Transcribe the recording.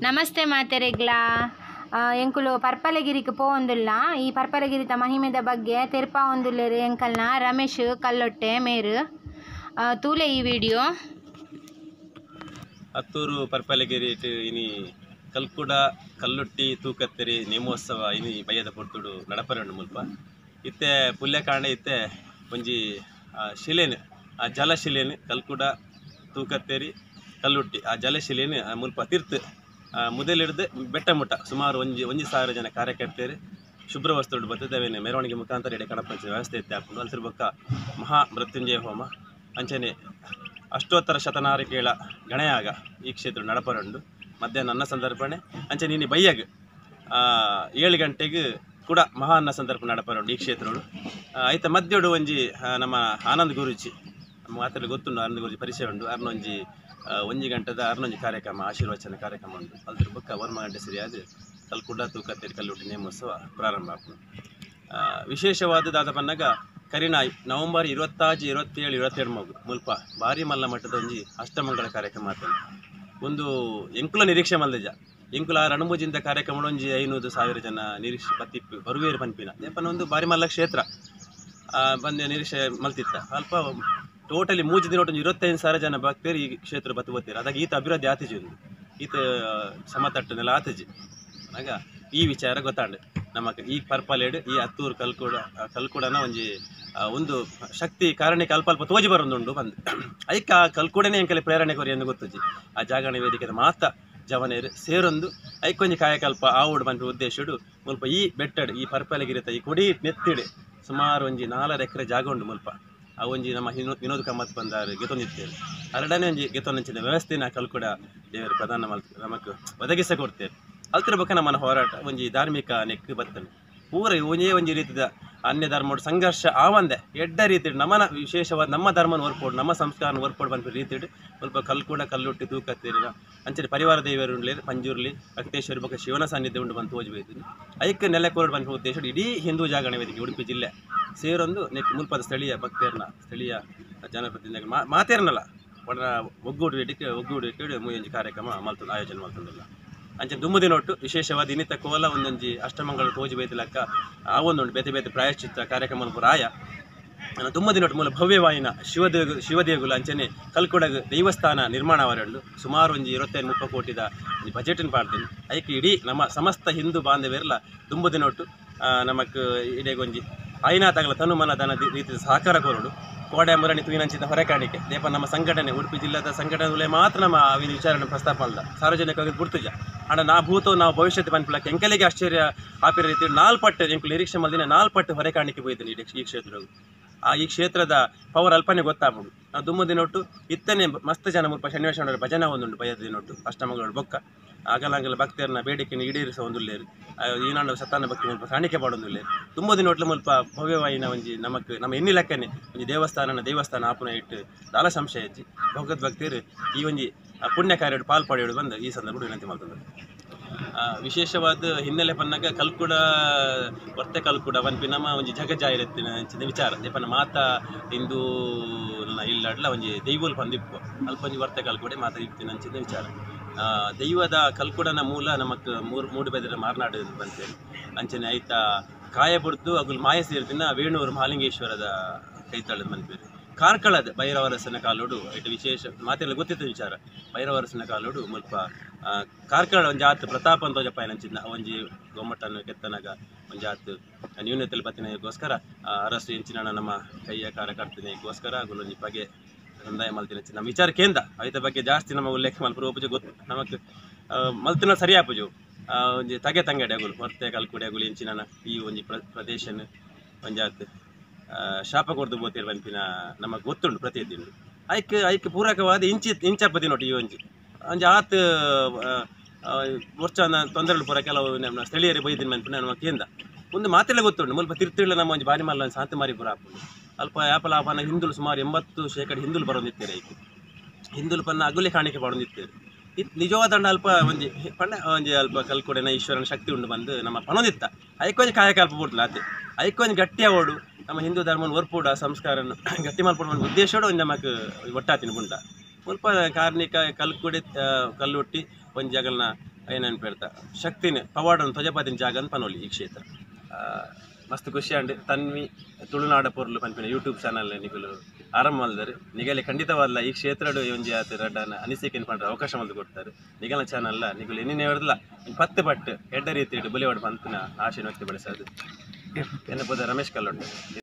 ನಮಸ್ತೆ ಮಾತೆರೆಗ್ಲಾ. ಎಂಕುಲು ಪರ್ಪಲಗಿರಿಕ್ ಪೋವೊಂದುಲ್ಲ. ಈ ಪರ್ಪಲಗಿರಿತ ಮಹಿಮೆದ ಬಗ್ಗೆ ತೆರ್ಪಾವೊಂದುಲ್ಲೆರ್ ಎಂಕಲ್ನ ರಮೇಶ್ ಕಲ್ಲೊಟ್ಟೆ ಮೇರು. ತೂಲೆ ಈ ವಿಡಿಯೋ. ಅತ್ತೂರು ಪರ್ಪಲಗಿರಿ ಇನಿ ಕಲ್ಕುಡ ಕಲ್ಲುಟ್ಟಿ ತೂಕತ್ತೆರಿ ನೇಮೋತ್ಸವ ಇನಿ ಬಯ್ಯದ ಪೊರ್ತುಡು ನಡಪರಣ್ಣು ಮುಲ್ಪ ಇತ್ತೆ ಪುಲ್ಯಕಾಂಡೆ ಇತ್ತೆ ಒಂಜಿ ಶಿಲೆನ್ ಆ ಜಲಶಿಲೆನ್ ಕಲ್ಕುಡ ತೂಕತ್ತೇರಿ ಕಲ್ಲುಟ್ಟಿ ಆ ಜಲಶಿಲೆನ್ ಮುಲ್ಪ ತಿರ್ತು ಮುದಲಿಡ್ದು ಬೆಟ್ಟ ಮುಟ್ಟ ಸುಮಾರು ಒಂಜಿ ಒಂಜಿ ಸಾವಿರ ಜನ ಕಾರ್ಯಕರ್ತರು ಶುಭ್ರ ವಸ್ತು ಬರ್ತದೆ. ಅವೇನು ಮೆರವಣಿಗೆ ಮುಖಾಂತರ ಎಡೆ ಕಣಪಂಚ ವ್ಯವಸ್ಥೆ ಇತ್ತೆ ಹಾಕೊಂಡು ಅಲ್ಸಿರ ಬೊಕ್ಕ ಮಹಾ ಮೃತ್ಯುಂಜಯ ಹೋಮ ಅಂಚನೆ ಅಷ್ಟೋತ್ತರ ಶತನಾರಿಕೇಳ ಗಣಯಾಗ ಈ ಕ್ಷೇತ್ರ ನಡಪರಂಡು ಮಧ್ಯಾಹ್ನ ಅನ್ನ ಸಂದರ್ಪಣೆ ಅಂಚನೆ ನೀನು ಬಯ್ಯಾಗ 7 ಗಂಟೆಗೆ ಕೂಡ ಮಹಾ ಅನ್ನ ಸಂದರ್ಪಣೆ ನಡಪರಂಡು ಈ ಕ್ಷೇತ್ರಗಳು. ಆಯ್ತ ಮಧ್ಯೋಡು ಒಂಜಿ ನಮ್ಮ ಆನಂದ್ ಗುರುಜಿ ನಮ್ಮ ಮಾತಲ್ಲಿ ಗೊತ್ತುಂಡು, ಆನಂದ್ ಗುರುಜಿ ಪರಿಚಯ ಉಂಡು. ಅರ್ನೊಂಜಿ ಒಂಜಿ ಗಂಟೆದ ಅರ್ನೊಂಜಿ ಕಾರ್ಯಕ್ರಮ ಆಶೀರ್ವಚನ ಕಾರ್ಯಕ್ರಮ ಉಂಟು. ಅಲ್ದ್ರ ಬೊಕ್ಕ 1 ಗಂಟೆ ಸರಿಯಾದ ಕಲ್ಕುಡ ತೂಕತ್ತೇರಿ ಕಲ್ಲುಟ್ಟಿ ನೇಮೋತ್ಸವ ಪ್ರಾರಂಭ ಆಗ್ತದೆ. ವಿಶೇಷವಾದ ದಾದ ಪನ್ನಗ ಕರಿನ ನವೆಂಬರ್ 26, 27, 27 ಮಗು ಮುಲ್ಪ ಭಾರಿ ಮಲ್ಲ ಮಟ್ಟದ ಒಂಜಿ ಅಷ್ಟಮಂಗಳ ಕಾರ್ಯಕ್ರಮ ಆಗ್ತದೆ. ಒಂದು ಎಂಕುಲ ನಿರೀಕ್ಷೆ ಮಲ್ದಜ ಎಂಕುಲ ರಣಮೂಜಿಂದ ಕಾರ್ಯಕ್ರಮ ಒಂಜಿ 500,000 ಜನ ನಿರೀಕ್ಷೆ ಪತ್ತಿಪ್ಪು ಬರುವೇರು ಪನ್ಪಿನ ದೇಪನ ಒಂದು ಭಾರಿ ಮಲ್ಲ ಕ್ಷೇತ್ರ ಬಂದ ನಿರೀಕ್ಷೆ ಮಲ್ತಿತ್ತ. ಅಲ್ಪ ಟೋಟಲಿ 3 ದಿನ ಒಟ್ಟು 25,000 ಜನ ಭಕ್ತರು ಈ ಕ್ಷೇತ್ರ ಬತ್ತು ಬರ್ತೀರ. ಅದಾಗ ಈತ ಅಭಿವೃದ್ಧಿ ಆತಿಜಿ ಒಂದು ಈತ ಸಮತಟ್ಟನೆಲ್ಲ ಆತಿಜಿ. ಆಗ ಈ ವಿಚಾರ ಗೊತ್ತಾಂಡು ನಮಕ್ ಈ ಪರ್ಪಲೇಡು ಈ ಅತ್ತೂರು ಕಲ್ಕುಡ ಕಲ್ಕುಡನ ಒಂಜಿ ಒಂದು ಶಕ್ತಿ ಕಾರಣಕ್ಕೆ ಅಲ್ಪ ಅಲ್ಪ ತೋಜಿ ಬರೋದುಂಡು ಬಂದು ಐಕ ಆ ಕಲ್ಕುಡನೇ ಎಂಕಲೆ ಪ್ರೇರಣೆ ಕೊರಿ ಎಂದು ಗೊತ್ತುಜಿ. ಆ ಜಾಗರಣ ವೇದಿಕೆ ಮಾತ ಜವನೇರು ಸೇರೊಂದು ಐಕೊಂಜಿ ಕಾಯಕಲ್ಪ ಆವುಡು ಪನ್ಪಿ ಉದ್ದೇಶಡು ಮುಲ್ಪ ಈ ಬೆಟ್ಟಡು ಈ ಪರ್ಪಲಗಿರಿತ ಈ ಕೊಡಿ ನೆತ್ತಿಡು ಸುಮಾರು ಒಂಜಿ 4.5 ಎಕರೆ ಜಾಗ ಉಂಡು ಮುಲ್ಪ. ಆ ಒಂಜಿ ನಮ್ಮ ವಿನೋದ್ ಕಾಮತ್ ಬಂದಾರು ಗೆತೊಂದಿತ್ತೇವೆ ಅರಡನೇ ಒಂಜಿ ಗೆತೊಂದಂಚಿನ ವ್ಯವಸ್ಥೆನ ಕಲ್ಕುಡ ದೇವರು ಪ್ರಧಾನ ನಮಕ್ ಒದಗಿಸ ಕೊಡ್ತೇವೆ. ಅಲ್ತಿರ ಬೊಕ್ಕ ನಮ್ಮನ ಹೋರಾಟ ಒಂಜಿ ಧಾರ್ಮಿಕ ನೆಕ್ ಬರ್ತದೆ ಪೂರ ಒಂಜೇ ಒಂಜಿ ರೀತಿದ ಅನ್ಯ ಧರ್ಮೋಡು ಸಂಘರ್ಷ ಆವಂದೆ ಎಡ್ಡ ರೀತಿ ನಮ್ಮನ ವಿಶೇಷವಾದ ನಮ್ಮ ಧರ್ಮನ ಹೊರ್ಪೋಡು ನಮ್ಮ ಸಂಸ್ಕಾರನ ಹೊರ್ಪೋಡು ಪನ್ಪಿ ರೀತಿಡು ಸ್ವಲ್ಪ ಕಲ್ಕುಡ ಕಲ್ಲುಟ್ಟಿ ತೂಕತ್ತೀರಿನ ಅಂಚನೆ ಪರಿವಾರ ದೇವರು ಉಂಡ್ಲೇರು ಪಂಜುರ್ಲಿ ರಕ್ತೇಶ್ವರಿ ಬೊಕ್ಕ ಶಿವನ ಸಾನ್ನಿಧ್ಯ ಉಂಡು ಬಂದು ತೋಜಿ ಐಕ್ ನೆಲೆ ಕೋರಡು ಪನ್ಪಿ ಉದ್ದೇಶ ಇಡೀ ಹಿಂದೂ ಜಾಗರಣ ವೇದಿಕೆ ಉಡುಪಿ ಜಿಲ್ಲೆ ಸೇರೊಂದು ನೆಕ್ ಮುಲ್ಪದ ಸ್ಥಳೀಯ ಭಕ್ತರನ್ನ ಸ್ಥಳೀಯ ಜನಪ್ರತಿನಿಧಿಗಳ ಮಾತೇರನಲ್ಲ ಒಡ ಒಗ್ಗೂಡುವಿಕೆ ಒಗ್ಗೂಡುವಿಕೆ ಒಂಜಿ ಕಾರ್ಯಕ್ರಮ ಮಲ್ತೊಂದು ಆಯೋಜನೆ ಮಲ್ತೊಂದಿಲ್ಲ. ಅಂಚೆ ದುಮ್ಮದಿನೊಟ್ಟು ವಿಶೇಷವಾದ ಇನ್ನಿತ ಕೋಲ ಒಂದೊಂಜಿ ಅಷ್ಟಮಂಗಳ ತೋಜಿ ಬೈತಲಕ್ಕ ಆ ಒಂದುಂಟು ಬೇತೆ ಬೇತೆ ಪ್ರಾಯಶ್ಚಿತ್ತ ಕಾರ್ಯಕ್ರಮ ರಾಯ ದುಮ್ಮದಿನೊಟ್ಟು ಮೂಲ ಭವ್ಯವಾಯಿನ ಶಿವದೇಗುಲ ಅಂಚನೆ ಕಲ್ಕೊಡಗ ದೇವಸ್ಥಾನ ನಿರ್ಮಾಣ ಅವರುಂಡು ಸುಮಾರು ಒಂಜಿ 25-30 ಕೋಟಿದ ಬಜೆಟನ್ನು ಪಾಡ್ತೀನಿ. ಐಕೆ ಇಡೀ ನಮ್ಮ ಸಮಸ್ತ ಹಿಂದೂ ಬಾಂಧವ್ಯರೆಲ್ಲ ದುಮ್ಮದಿನೊಟ್ಟು ನಮಕ್ ಇಡೀಗೊಂಜಿ ಆಯ್ನಾ ತಗಲ ತನುಮನ ಧನ ರೀತಿಯ ಸಹಕಾರ ಕೋರಡು ಕೋಡೆ ಮುರಣಿ ತೂಯಿನಂಚಿನ ಹೊರೆಕಾಣಿಕೆ ದೇಪ ನಮ್ಮ ಸಂಘಟನೆ ಉಡುಪಿ ಜಿಲ್ಲಾದ ಸಂಘಟನೆ ಮಾತ್ರ ನಮ್ಮ ವಿಚಾರಣೆ ಪ್ರಸ್ತಾಪ ಅಲ್ಲ ಸಾರ್ವಜನಿಕವಾಗಿ ಗುರ್ತುಜ ಅಣ್ಣ ನಾ ಭೂತೋ ನಾವು ಭವಿಷ್ಯದ ಪನ್ಪಿಲಕ್ಕೆ ಎಂಕಲಿಗೆ ಆಶ್ಚರ್ಯ ಆಪಿರೋ ರೀತಿ 4 ಪಟ್ಟು ಎಂಕುಲು ನಿರೀಕ್ಷೆ ಮಲ್ದಿನ 4 ಪಟ್ಟು ಹೊರೆಕಾಣಿಕೆ ಹೋಯ್ತೀನಿ ಈ ಕ್ಷೇತ್ರವು. ಆ ಈ ಕ್ಷೇತ್ರದ ಪವರ್ ಅಲ್ಪನೆ ಗೊತ್ತಾಗ್ಬೋದು. ನಾವು ದುಮ್ಮ ದಿನೊಟ್ಟು ಇತ್ತನೇ ಮಸ್ತ್ ಜನ ಮುಲ್ಪ ಶನಿವಾರ ಭಜನಾ ಒಂದುಂಟು ಬಯ್ಯದ ದಿನೊಟ್ಟು ಅಷ್ಟಮಗಳು ಬೊಕ್ಕ ಅಗಲಂಗಲ ಭಕ್ತರನ್ನ ಬೇಡಿಕೆಯನ್ನು ಈಡೇರಿಸ ಒಂದುಲ್ಲೇರು ಈನಾಡು ಸತಾನ ಭಕ್ತಿ ಮುಲ್ಪ ಕಾಣಿಕೆ ಪಾಡೊಂದುಲ್ಲೇರು ತುಂಬ ದಿನೊಟ್ಲ ಮುಲ್ಪ ಭವ್ಯವಾಯಿನ ಒಂಜಿ ನಮಕ್ ನಮ್ಮ ಎನ್ನಿ ಲೆಕ್ಕನೆ ಒಂಜಿ ದೇವಸ್ಥಾನ ಆಪುನ ಇಟ್ಟು ದಾಲ ಸಂಶಯ ಹೆಜ್ಜಿ ಭಗವದ್ ಭಕ್ತರು ಈ ಒಂಜಿ ಪುಣ್ಯ ಕಾರ್ಯ ಪಾಲ್ ಪಡೆಯೋಡು ಬಂದು ಈ ಸಂದರ್ಭ ವಿನಂತಿ ಮಾಡ್ತದೆ. ವಿಶೇಷವಾದ ಹಿನ್ನೆಲೆ ಪನ್ನಾಗ ಕಲ್ಕುಡ ವರ್ತೆ ಕಲ್ಕುಡ ಪನ್ಪಿ ನಮ್ಮ ಒಂಜಿ ಜಗ ಜಾಹಿರತ್ತಿನ ವಿಚಾರ ದೇಪನ ಮಾತಾ ಹಿಂದೂ ಇಲ್ಲಾಡ್ಲ ಒಂಜಿ ದೈವೋಲ್ ಪಂದಿಪ್ಪು ಅಲ್ಪ ಒಂಜಿ ವರ್ತೆ ಕಲ್ಕುಡೆ ಮಾತಾ ಇತ್ತಿನ ಅಂಚಿನ ವಿಚಾರ. ದೈವದ ಕಲ್ಕುಡನ ಮೂಲ ನಮಕ್ ಮೂಡುಬೆದರ ಮಾರ್ನಾಡು ಬಂತೇಳಿ ಅಂಚನೆ ಐತ ಕಾಯ ಬುಡ್ದು ಅಗುಲ್ ಮಾಯ ಸೇರ್ದಿನ ವೇಣೂರು ಮಹಾಲಿಂಗೇಶ್ವರದ ಕೈತಾಳದ ಮನ್ಪೇರು ಕಾರ್ಕಳದ ಭೈರವರಸನ ಕಾಲೋಡು ಇಟ್ಟು ವಿಶೇಷ ಮಾತೆಲ್ಲ ಗೊತ್ತಿತ್ತು ವಿಚಾರ ಭೈರವರಸನ ಕಾಲೋಡು ಮುಲ್ಪ ಕಾರ್ಕಳ ಒಂಜಿ ಆತು ಪ್ರತಾಪ ಅಂತ ಒಂಜಪ್ಪ ನಂಚಿನ ಒಂಜಿ ಗೊಮ್ಮಟನ್ನು ಕೆತ್ತನಾಗ ಒಂಜಿ ಆತು ನ್ಯೂನತೆಯಲ್ಲಿ ಬತ್ತಿನಗೋಸ್ಕರ ಅರಸು ಎಂಚಿನ ನಮ್ಮ ಕೈಯ ಕಾರ್ಯಕರ್ತನಿಗೋಸ್ಕರ ಗುಲೊಂಜಿ ಪಗೆ ಸಂದಾಯ ಮಲ್ತಿನ ನಮ್ಮ ವಿಚಾರ ಕೇಂದ್ರ ಐತ ಬಗ್ಗೆ ಜಾಸ್ತಿ ನಮ್ಮ ಉಲ್ಲೇಖ ಮಲ್ಪುರ ಪೂಜೆ ಗೊತ್ತು ನಮಕ್ ಮಲ್ತಿನ ಸರಿ ಆಪುಜು ಒಂಜಿ ತಗೆ ತಂಗಡೆ ಅಗುಲು ಹೊರ್ತೆ ಕಲ್ಕುಡೆ ಅಗುಲು ಎಂಚಿನ ಈ ಒಂಜಿ ಪ್ರದೇಶನ ಒಂಜಾತ್ ಶಾಪ ಕೊರ್ದು ಬೋತಿರ್ ಪನ್ಪಿನ ನಮಗೆ ಗೊತ್ತುಂಡು ಪ್ರತಿದಿನ ಐಕ್ ಐಕ್ ಪೂರಕವಾದ ಇಂಚಿ ಇಂಚಪ್ಪ ದಿನೊಟ್ಟು ಈ ಒಂಜಿ ಒಂಜಿ ಆತ್ ವರ್ಷ ತೊಂದರೆಗಳು ಪೂರ ಕೆಲವು ನಮ್ಮ ಸ್ಥಳೀಯರು ಬೈದಿನ ಮನ್ಪಿನ ನಮ್ಮ ಕೇಂದ್ರ ಒಂದು ಮಾತೆಲ್ಲ ಗೊತ್ತುಂಡು ಮುಲ್ಪ ತಿರ್ತಿಳ್ಳ ನಮ್ಮ ಒಂಜಿ ಬಾರಿ ಮಲ್ಲ ಶಾಂತಮಾರಿಪುರ ಆಪುಂಡು ಅಲ್ಪ ಯಾಪಲಾಪನ ಹಿಂದುಲು ಸುಮಾರು 80% ಹಿಂದುಲು ಬರೋದಿತ್ತೇರೆ ಐಕ್ ಹಿಂದುಲು ಪನ್ನ ಅಗುಲೆ ಕಾಣಿಕೆ ಪಾಡೊಂದಿತ್ತೇರೆ ಇತ್ ನಿಜವಾದ ಅಲ್ಪ ಒಂಜಿ ಪಂಡ ಒಂಜಿ ಅಲ್ಪ ಕಲ್ಕೊಡೆನ ಈಶ್ವರನ ಶಕ್ತಿ ಉಂಡು ಬಂದು ನಮ್ಮ ಪಣೊಂದಿತ್ತ ಐಕೊಂಜಿ ಕಾಯಕಲ್ಪ ಬಿಡ್ಲ ಆತೆ ಐಕೊಂಜಿ ಗಟ್ಟಿಯ ಓಡು ನಮ್ಮ ಹಿಂದೂ ಧರ್ಮನ ಒರ್ಪುಡ ಸಂಸ್ಕಾರನ ಗಟ್ಟಿ ಮಲ್ಪುಡ ಉದ್ದೇಶೋಡು ಒಂಜಿ ನಮಕ್ ಒಟ್ಟಾತಿನ ಬುಂಡ ಮುಲ್ಪ ಕಾರ್ಣಿಕ ಕಲ್ಕುಡೆ ಕಲ್ಲುಟ್ಟಿ ಒಂಜಿ ಅಗಲ್ನ ಏನನ್ಪೇರ್ತ ಶಕ್ತಿನ ಪವಾಡನ್ ತೊಜಪಾತಿನ ಜಾಗನ್ ಪನೋಲಿ ಈ ಕ್ಷೇತ್ರ. ಮಸ್ತ್ ಖುಷಿ ಆಂಡ್. ತನ್ವಿ ತುಳುನಾಡ ಪೊರ್ಲು ಪನ್ಪಿನ ಯೂಟ್ಯೂಬ್ ಚಾನಲ್ ನಿಕುಲು ಆರಂಭ ಮಲ್ದರು. ನಿಗಲೆ ಖಂಡಿತವಾದ್ಲ ಈ ಕ್ಷೇತ್ರಡ್ ಒಂಜಿ ಆತ್ ರಡ್ಡನ ಅನಿಸಿಕೆನ್ ಪಂಡ್ರೆ ಅವಕಾಶ ಮಲ್ದು ಕೊಡ್ತಾರೆ. ನಿಗಲ ಚಾನಲ್ ನಿಕುಲು ಎನ್ನಿನೇವರ್ದಲ 10 ಪಟ್ಟು ಎಡ್ಡ ರೀತಿಯಲ್ಲಿ ಬುಲೆವಾಡ್ ಪಂಪಿನ ಆಶೆನ ವ್ಯಕ್ತಪಡಿಸೋದು. ಎನ್ನ ಪುದರ್ ರಮೇಶ್ ಕಲ್ಲೊಟ್ಟೆ.